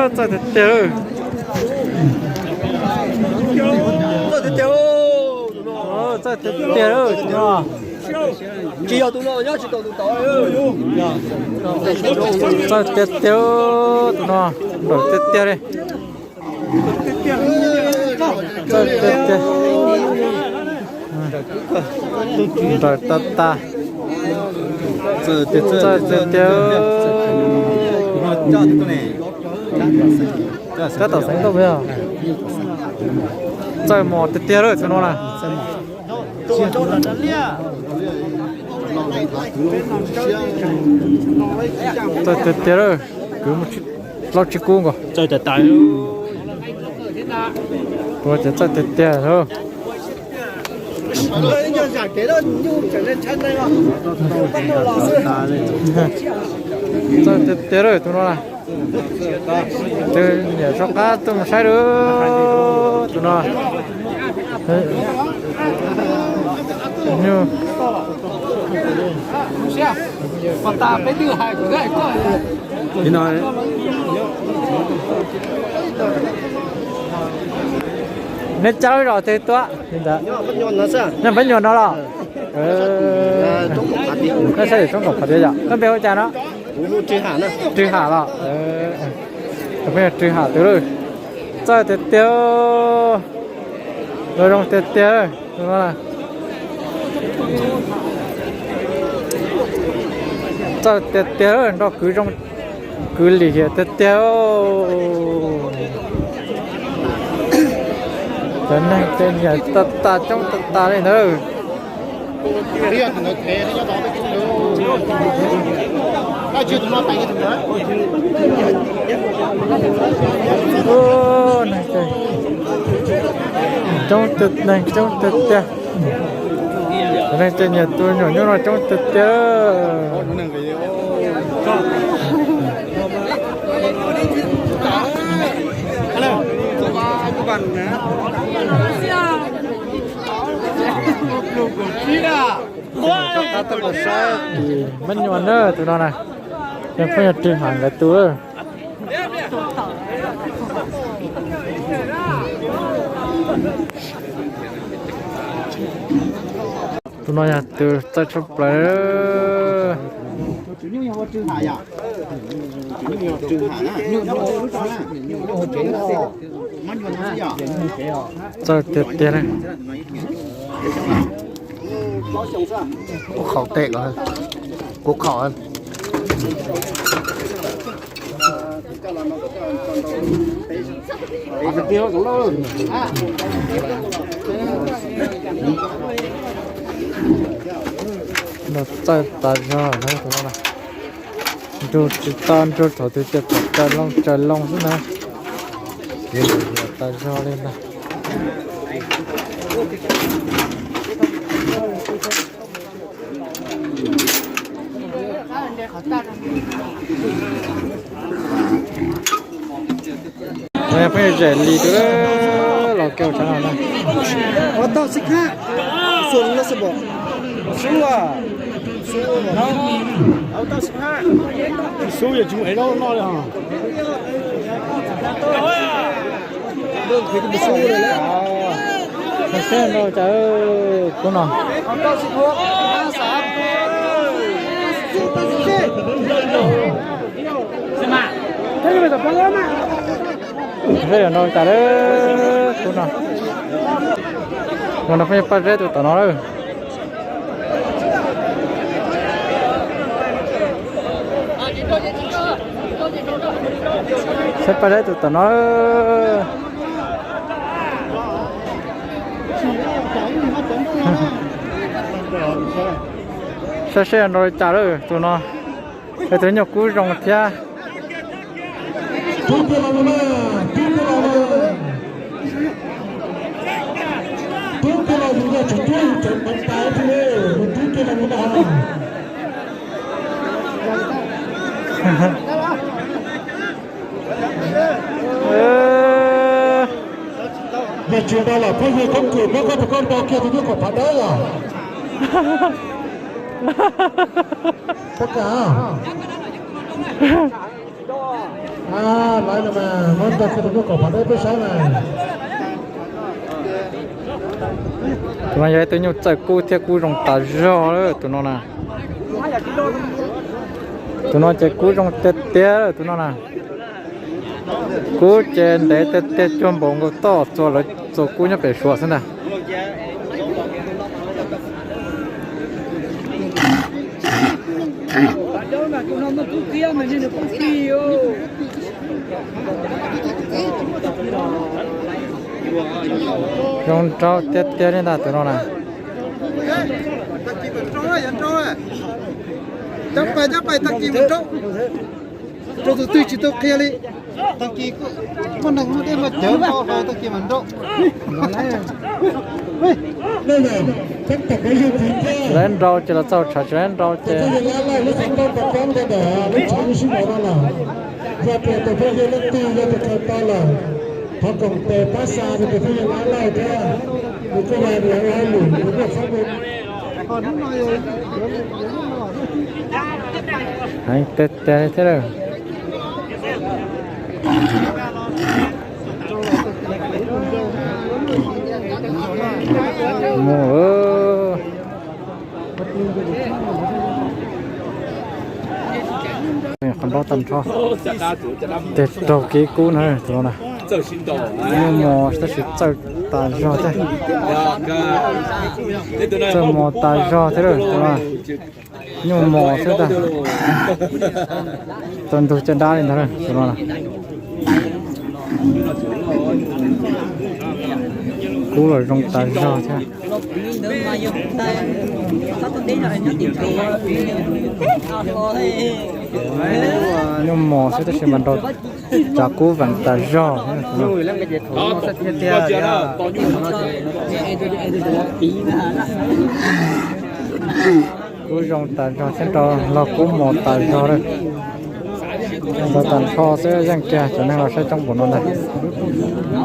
Txawj tiag tiag. Txawj tiag tiag tus no. Tsis yog tus no nyob tsis tau tus tod. Txawj tiag tiag tus no. Nrawm tiag tiag li. Txawj tiag tiag. Nrawm tas tas. Txawj tiag tiag. Tab tom xeev tau yog. Txawj mos tiag tiag lawm tus no na. Txawj tiag tiag lawm. Kwv mus plaub tsib kub nkaus. Txawj tiag tiag. Ua tias txawj tiag tiag. Txawj tiag tiag lawm tus no na. Tus niam soj qab tuaj mus saib lawm tus no. Nyuj. Neb cab lub zos twg tuaj? Nyob Npab Nyuam no los? Nyob sab tim roob Kaum Phav tiag yom. Koj npe hu cas no? Rwg Ham los? Rwg Ham tus lawm. Txawj tiag tiag. Zoo tiag tiag. Txawj tiag tiag, nrog kwv zoo, kwv lim hiam tiag tiag. Cov neeg tej niam tas tas coob tas tas li ntawd. Coob tiag, neeg coob tiag tiag. Neeg tej niam tus nyuam nyuj no coob tiag tiag. Npab Nyuam na tus no na, yog phooj ywg Rwg Ham nkawd tus. Tus no yog tus txawj tshaj plaws. Txawj tiag tiag li. Kuv khaum tes los, kuv khaum. Nrog txawj tas zog na tus no na. Nrug tsis tau, nrug thaum twg ces thaum raws loo raws loo xwb na. Kev lom zem tas zog li ntag. Phooj ywg Zem Lis tus los kiag tshav no na. Xub yog tsis mus ev zaub noj li ho. Seb nrau cas tus no. Seb nrau cas tus no. Tus no pheej yog Paj Zeb tus tom no lawm. Saib Paj Zeb tus tom no. Saib seb nrau li cas lawm tus no. Yog tus nyuag kub zoo thiab. Yog tsis ntau los phooj ywg Koob Kwm muab koj tus koj nrau kiag tus nyuag kom phav dawb os. Pab kam. Lawv no mas muab nrog kiag tus nyuj kaum phav dawb peb saib na. Tus no yog ib tug nyuj txawj kub thiab kub zoo tas zog lawm tus no na. Tus no ces kub zoo tiag tiag lawm tus no na. Kub ces ntev tiag tiag cuag npaum nkaus toj txua lawv txua kub nyob pem Suav xwb ntag. Zoo nraug tiag tiag li ntag tus no na. Rau tus twg tsis tau qhia li, tag kis muaj neeg muaj dej muaj cawv nrau hauv tag kis mas nrau. Tsis laib nrau ces los txaug tshav, tsis laib nrau ces. Yog tias tus phooj ywg leej twg yog tus khaws tau lawm, thov koom tes pab xa rau tus phooj ywg Lab Lauj thiab, nws kuj yog niam ua hauj lwm tus muaj txhab mus. Heev tiag tiag thiab lawm. Mus. Qhov nraud tag nrho. Tes raug kev kub na tus no na. Nyuj mos tab sis txawj tas zog thiab. Txawj mos tas zog thiab tus no. Nyuj mos xwb tag. Tau ntug caj dab li ntag tus no na. Kub los zoo tas zog thiab. Nyuj mos xwb tab sis mas nrau tsav kub veem tas zog. Kub zoo tas zog thiab nrau log kub mos tas zog lawm. Nrau tag nrho xwb yeej kiag cov neeg los saib coob npaum no ntag.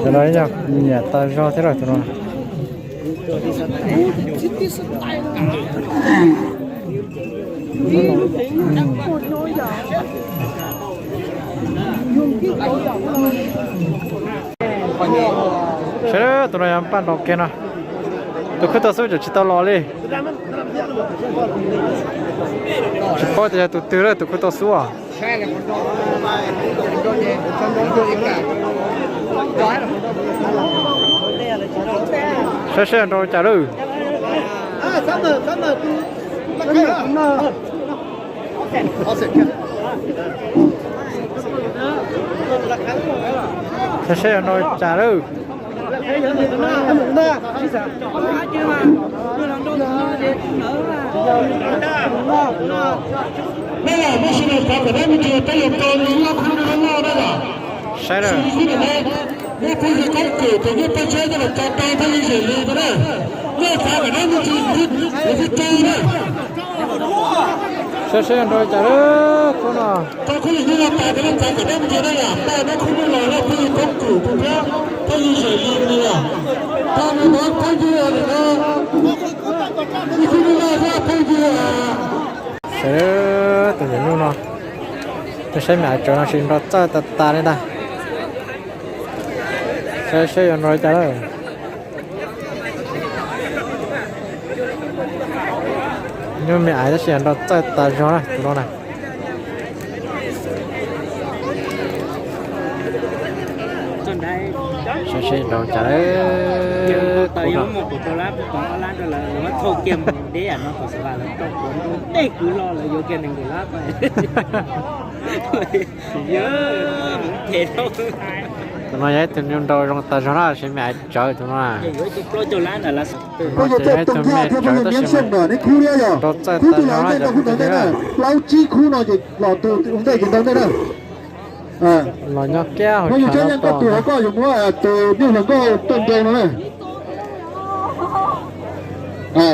Cov no yog nyiam tas zog thiab lawm tus no. Saib tus no yog npaj nrau kiag no. Tus khub tau xub tseem tsis tau los li. Tsis paub tias yog tus twg lawm tus khub tau xub os. Saib seb nrau cas lawm. Saib seb nrau cas lawm. Saib na. Saib seb nrau cas lawm khub no. Saib tus nyuj no, saib me aiv tsawv no sis nrau txawj tas tas li ntag. Saib seb yuav nrau li cas lawm. Nyuj me aiv tab sis nrau txawj tas zog na tus no na. Saib seb nrau cas lawm. Tus no yog ib tug nyuj nrau zoo tas zog na, sis me aiv tsawv tus no. Tus no ces yog ib tug me tsawv tab sis nrau txawj tas zog na, yog tus twg. Plaub tsib khub no ces los tus ntej ces ntau ntej na. Los nyob kiag hauv tshav no tus hauv koj yus muab tus nyuj hluas nkauj tuaj nrau no na.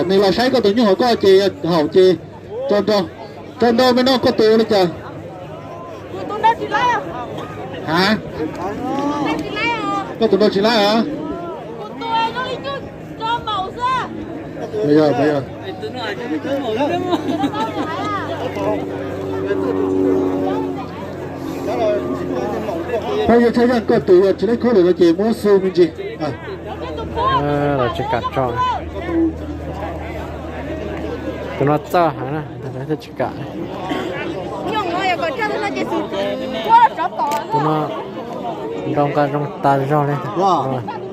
Nws los saib koj tus nyuj hauv koj ces haum ces tso nrau, tso nrau me no koj tus ua li cas? Ha, koj tus nrau tsis laib os. Yog, yog. Phooj ywg Tshaj Yeej, koj tus yog tsis lej khub lawm no ces muab xu me ntsis. Los tsis kam tso. Tus no txawj heev na, thiaj tsis kam. Tus no nrau nqa zoo tas zog li.